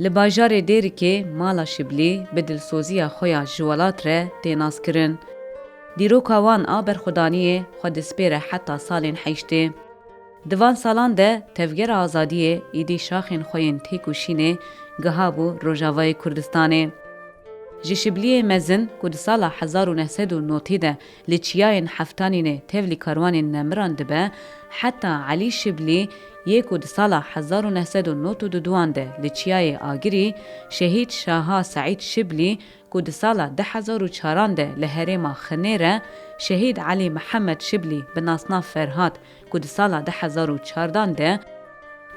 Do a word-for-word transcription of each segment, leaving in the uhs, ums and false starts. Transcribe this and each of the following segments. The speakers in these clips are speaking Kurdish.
Li bajarê Dêrikê mala Şiblî bi dilsoziya xwe ya ji welat re tê naskirin. Dîroka wan a berxwedaniyê xwe dispêre heta salên heştê. Di van salan de Tevgera Azadiyê êdî şaxên xwe yên têkoşînê gihabû Rojavayê Kurdistanê. Ji Şibliyê mezin ku di sala hezar û neh sed û notî de li çiyayên Heftanînê tevlî karwanên nemiran dibe, heta Elî Şiblî yê ku di sala hezar û neh sed û nod û duduan de li Çiyayê Agirî, Şehîd Şaha Seîd Şiblî ku di sala du hezar û çaran de li herêma Xinê re, Şehîd Elî Mihemed Şiblî bi nasnav Ferhat ku di sala du hezar û çardan de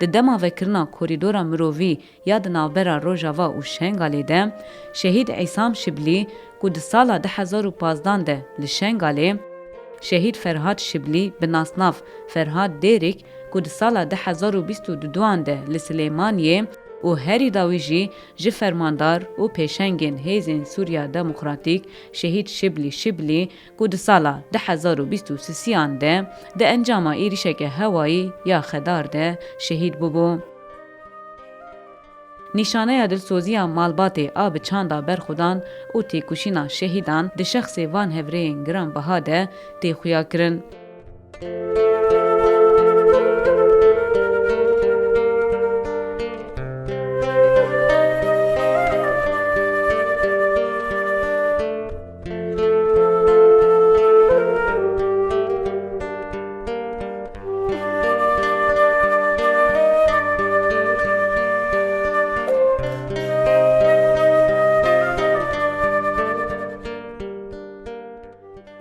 di dema vekirina korîdora mirovî ya di navbera Rojava û Şengalê de, Şehîd Îsam Şiblî ku di sala du hezar û pazdan de li Şengalê, Şehîd Ferhat Şiblî bi nasnav Ferhat Dêrik ku di sala du hezar û bîst û duduan de li Silêmaniyê û herî dawî jî ji fermandar û pêşengên Hêzên Sûriya Demokratîk Şehîd Şiblî Şiblî ku di sala du hezar û bîst û sisiyan de di encama êrîşeke hewayî ya Xedar de şehîd bûbû. Nîşaneya dilsoziya malbatê a bi çanda berxwedan û têkoşîna şehîdan di şexsê van hevrêyên giranbiha de tê xuyakirin.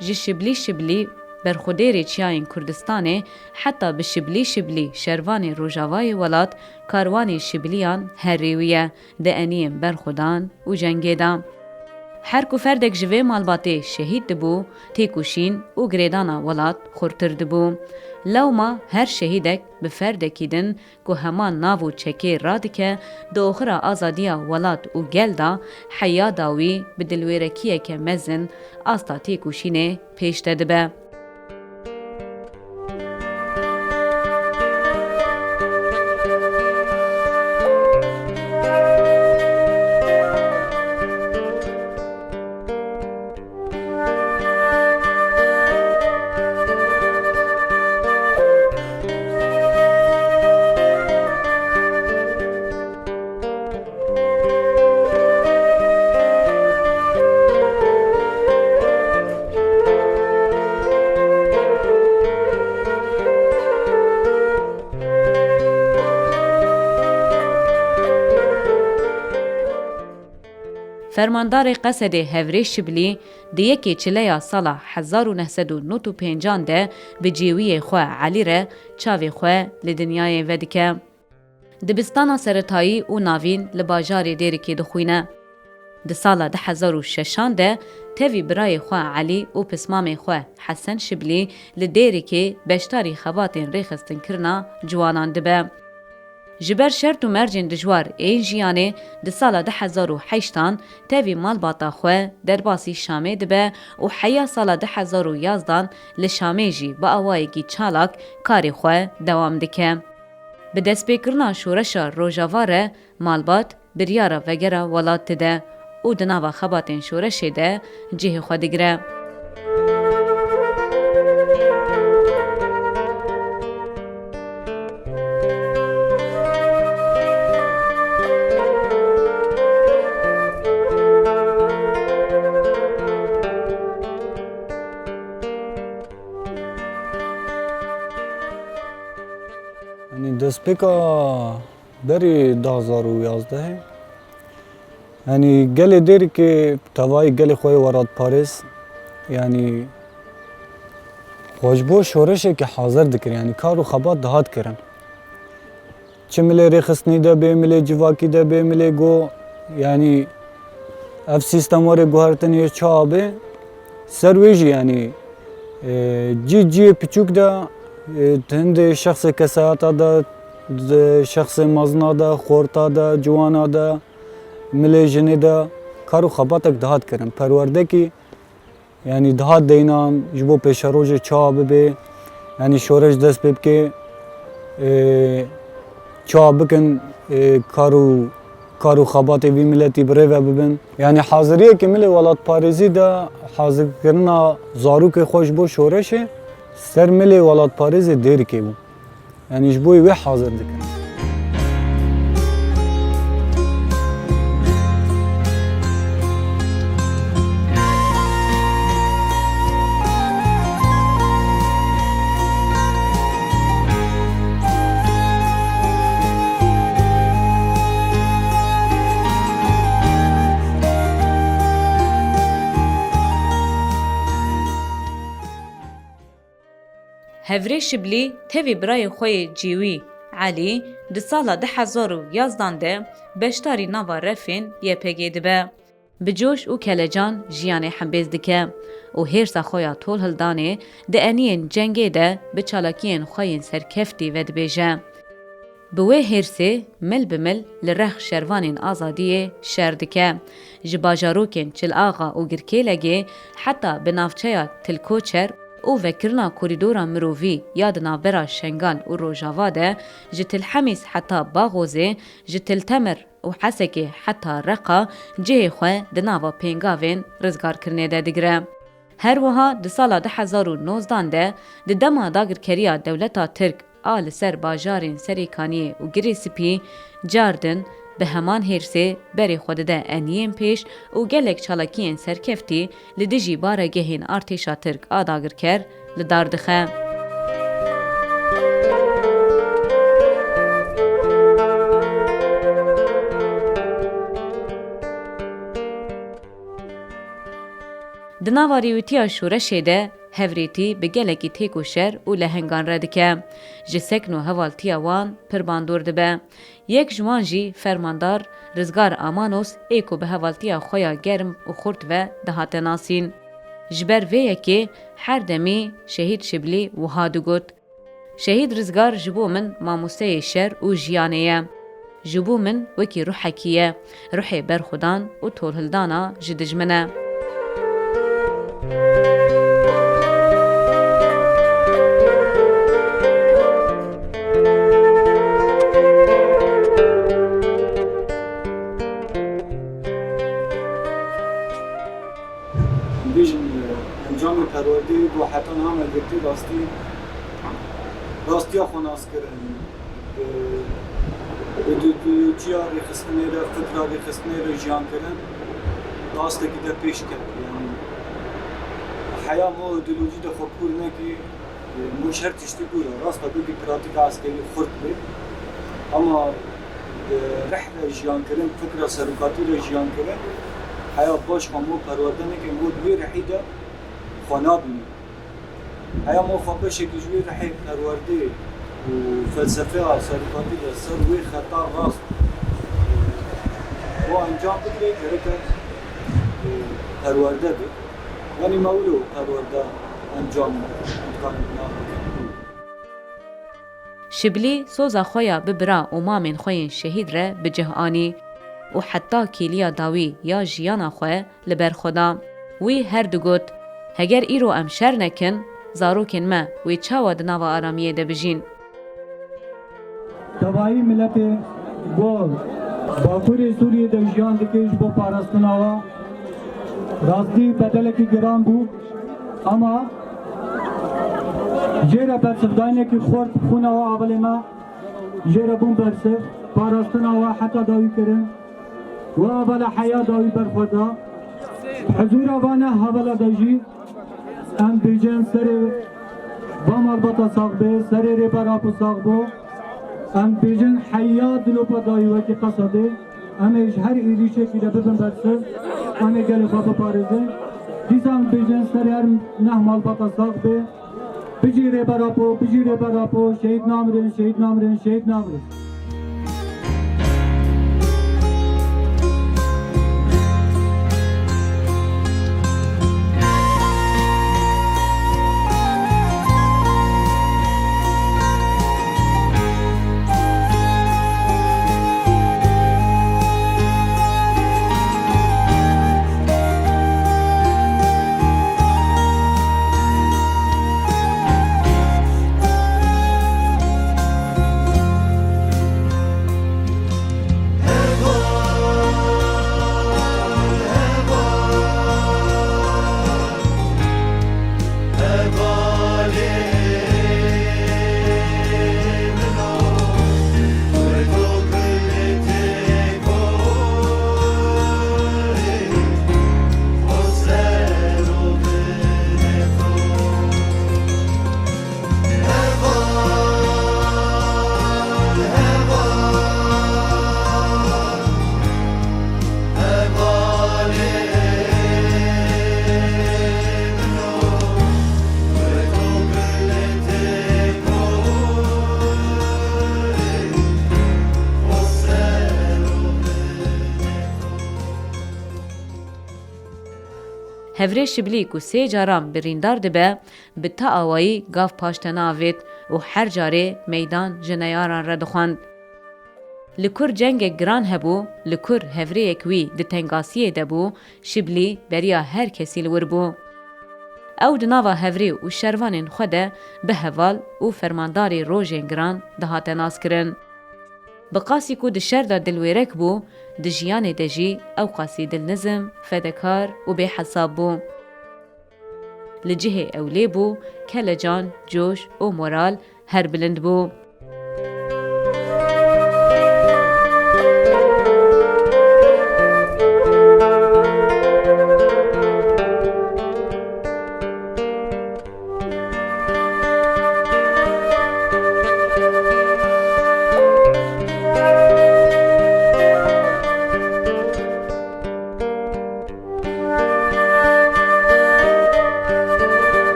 Ji Şiblî Şiblî, berxwedêrê çiyayên Kurdistanê, heta bi Şiblî Şiblî şervanê rojavayê welat, karwanê Şibliyan her rêwî ye di eniyên berxwedan û cengê de. Her ku ferdek ji vê malbatê şehîd dibû, têkoşîn û girêdana welat xurtir dibû. Lewma her şehîdek bi ferdekî din ku heman nav û çekê radike, di oxira azadiya welat û gel de heya dawî bi dilwêrekiyeke mezin asta têkoşînê pêş de dibe. Fermandarê Qesedê Hevrê Şiblî di yekê çileya sala hezar û neh sed û nod û pêncan de bi cêwiyê xwe Elî re çavê xwe li dinyayê vedike. Dibistana seretayî û navîn li bajarê Dêrikê dixwîne. Di sala du hezar û şeşan de tevî birayê xwe Elî û pismamê xwe Hesen Şiblî li Dêrikê beşdarî xebatên rêxistinkirina ciwanan dibe. Ji ber şert û mercên dijwar ên jiyanê di sala du hezar û heştan tevî malbata xwe derbasî Şamê dibe û heya sala du hezar û yazdan li Şamê jî bi awayekî çalak karê xwe dewam dike. Bi destpêkirina şoreşa Rojava re malbat biryara vegera welat dide û di nava xebatên şoreşê de cihê xwe digire. Yanî destpêka berî du hazar û yazdehê, yanî gelê Dêrikê, tevayî gelê xwe yê welatparêz, yanî xwe ji bo şoreşekê hazir dikir, yanî kar û xebat dihat kirin. Çi milê rêxistinî de bê, milê civakî de bê, milê go, yanî ev sîstem were guhertin yê çawa bê, ser wê jî, yanî, e, cî ciyê piçûk de, e, hindê şexsê kesayeta de, di şexsê mezina de, xorta de, ciwana de, milê jinê de kar û xebatek dihat kirin. Perwerdekî, yanî dihat deynan ji bo pêşerojê çawa bibe, yanî şoreş dest pê bike, e, çawa bikin, e, kar û, kar û xebatê vî miletî bi rê ve bibin. Yanî haziriyekê milê welatparêzî de hazirkirina zarokê xwe ji bo şoreşê ser milê welatparêzê Dêrikê bû. Yanî ji bo wê hazir dikin. Hevrê Şiblî tevî birayê xwe yê cêwî Elî di sala du hezar û yazdan de beşdarî nava refên Y P G dibe. Bi coş û kelecan jiyanê hembêz dike û hêrsa xwe ya tolhildanê di eniyên cengê de bi çalakiyên xwe yên serkeftî vedibêje. Bi wê hêrsê mil bi mil li rex şervanên azadiyê şer dike. Ji bajarokên Çil Axa û Girkêlegê heta bi navçeya Til Koçer û vekirina korîdora mirovî ya di navbera Şengal û Rojava de, ji Til Hemîs heta Baxozê, ji Til Temir û Hesekê heta Reqa cihê xwe di nava pêngavên rizgarkirinê de digire. Her wiha di sala du hezar û nozdan de di dema dagirkeriya dewleta Tirk a li ser bajarên Serêkaniyê û Girê Spî, car din bi heman hêrsê berê xwe dide eniyên pêş û gelek çalakiyên serkeftî li dijî baregehên artêşa Tirk a dagirker li dar dixe. Di nava rêwîtiya şoreşê de hevrêtî bi gelekî têkoşer û lehengan re dike. Ji sekn û hevaltiya wan pir bandor dibe. Yek ji wan jî fermandar Rizgar Amanos ê ku bi hevaltiya xwe ya germ û xurt ve dihate nasîn. Ji ber vê yekê her demî Şehîd Şiblî wiha digot, Şehîd Rizgar ji bo min mamosteyê şer û jiyanê ye. Ji bo min wekî ruhekî ye. Ruhê berxwedan û tolhildana ji dijmin e. Bêjin, e, encamê perwerdeyê ku heta niha me girtî rastî, rastiya xwe nas kirin. E, ideolojiya rêxistinê re, fikra rêxistinê re jiyan kirin, rastekî de pêş ket. Yanî heya me ideolojî de xwe kûr nekî, Mûş her tiştî bû re, rast e, belkî pratîka eskerî xurt bê, ama, e, rih re jiyan kirin, fikra serokatî re jiyan kirin, heya baş xwe mo perwerde neke, mo di wê rihî de xwe nabîne. Heya mo xwe beşekî ji wê rihê perwerdê û felsefeya serokatî de ser wê xeta rast, e, bo encam bigire, gereke, e, perwerde be. Yanî me wilo perwerde encam dikarin bina bikin. Şiblî soza xwe ya bi bira û mamên xwe yên şehîd re bi cih anî û heta kêliya dawî ya jiyana xwe li ber xwe da. Wî her digot, Heger îro em şer nekin, zarokên me wê çawa di nava aramiyê de bijîn? Tevayî miletê ku Bakurê Sûriyê de jiyan dike ji bo parastina wa, rastî bedelekî giran bû, ama jê re bersivdayînekî xurt xûna wa avilê me jê re bûn bersiv, parastina wa heta dawî kirin. Wa avala heya dawî berxwe da. Huzûra vane hevala de jî em bêjin serê va malbata sax be, serê Rêber Apo sax bo. Em dibêjin heya dilopa dayî wekî Qesedê. Em ê ji her êrîşekî de bibin bersiv. Em ê gelê xwe biparêzin. Dîsa em dibêjin serê her neh malbata sax bê. Bijî Rêber Apo, bijî Rêber Apo, şehîd namirin, şehîd namirin, şehîd namirin. Hevrê Şiblî ku sê caran birîndar dibe, bi ti awayî gav paş tene avêt û her carê meydan ji neyaran re dixwend. Li kur cengek giran hebû, li kur hevrêyek wî di tengasiyê de bû, Şiblî beriya her kesî li wir bû. Ew di nava hevrê û şervanên xwe de bi heval û fermandarê rojên giran dihate naskirin. Bi qasî ku di şer de dilwêrek bû, di jiyanê de jî ew qasî dilnizim, fedekar û bêhesab bû. Li cihê ew lê bû, kelecan, coş û moral her bilind bû.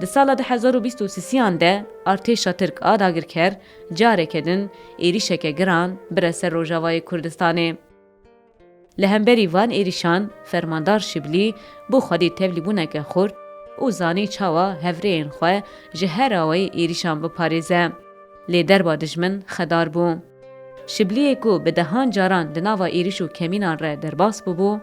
Di sala du hezar û bîst û sisiyan de artêşa Tirk a dagirker careke din êrîşeke giran bire ser Rojavayê Kurdistanê. Li hemberî van êrîşan, Fermandar Şiblî bû xwedî tevlîbûneke xurt û zanî çawa hevrêyên xwe ji her awayî êrîşan biparêze. Lê derba dijmin xedar bû. Şibliyê ku bi dehan caran di nava êrîş û kemînan re derbas bûbû,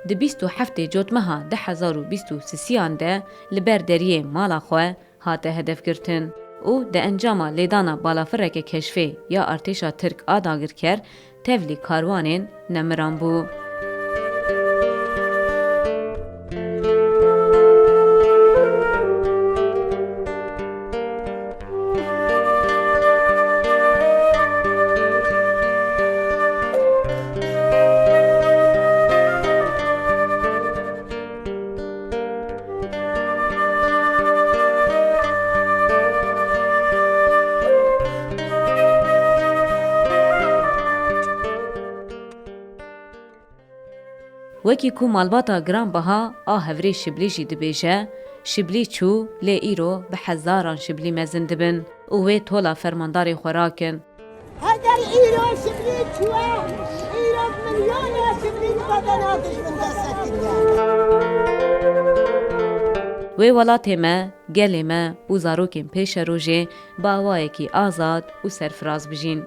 di bîst û heftê Cotmeha du hezar û bîst û sisiyan de li ber deriyê mala xwe hate hedefgirtin û di encama lêdana balafireke keşfê ya artêşa Tirk a dagirker tevlî karwanên nemiran bû. Wekî ku malbata giranbiha a hevrê Şiblî jî dibêje, Şiblî çû, lê îro bi hezaran Şiblî mezin dibin û wê tola fermandarê xwe rakin. Heger îro Şiblî çûye, îro bi milyona Şiblî di bedena dijmin de sekiniye. Wê welatê me, gelê me û zarokên pêşerojê bi awayekî azad û serfiraz bijîn.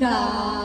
Da.